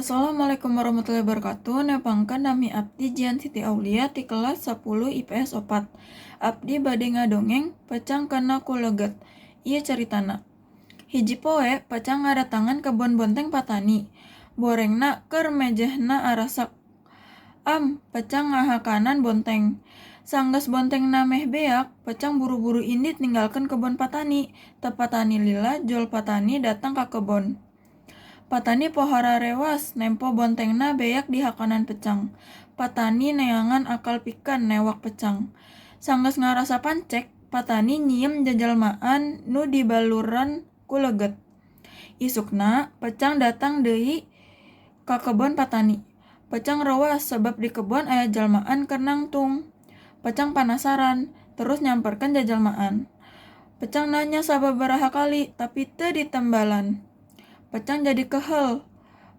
Assalamualaikum warahmatullahi wabarakatuh. Nepangkeun, nami abdi Jian Siti Aulia ti kelas 10 IPS 4. Abdi bade ngadongeng Peucang Kena Ku Leugeut. Ieu caritana. Hiji poe peucang ngadatangan kebon bonteng patani. Borengna keur mejehna arasak. Am, peucang ngahakanan bonteng. Sanggeus bontengna meh beak, peucang buru-buru indit ninggalkeun kebon patani. Teu patani lila jol patani datang ka kebon. Patani pohara rewas nempo bontengna beak dihakanan peucang. Patani neangan akal pikeun newak peucang. Sanggeus ngarasa pancek, patani nyieum jajalmaan nu dibaluran ku leugeut. Isukna, peucang datang deui ka kebon patani. Peucang rewas sabab di kebon aya jalmaan keur nangtung. Peucang panasaran, terus nyamperkeun jajalmaan. Peucang nanya sababaraha kali, tapi teu ditembalan. Peucang jadi kehel.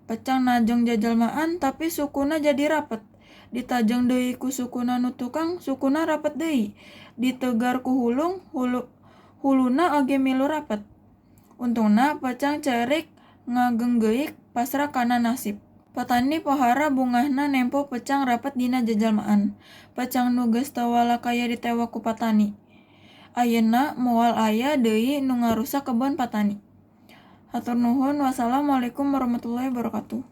Peucang najong jajalmaan, tapi sukuna jadi rapet. Ditajong deui ku sukuna nu tukang, sukuna rapet deui. Ditegar ku hulung, huluna oge milu rapet. Untungna peucang ceurik ngageunggeuk pasrah kana nasib. Patani pohara bungahna nempo peucang rapet dina jajalmaan. Peucang nu geus teu walakaya ditewak ku patani. Ayeuna moal aya deui nu ngarusak kebon patani. Hatur nuhun, wassalamualaikum warahmatullahi wabarakatuh.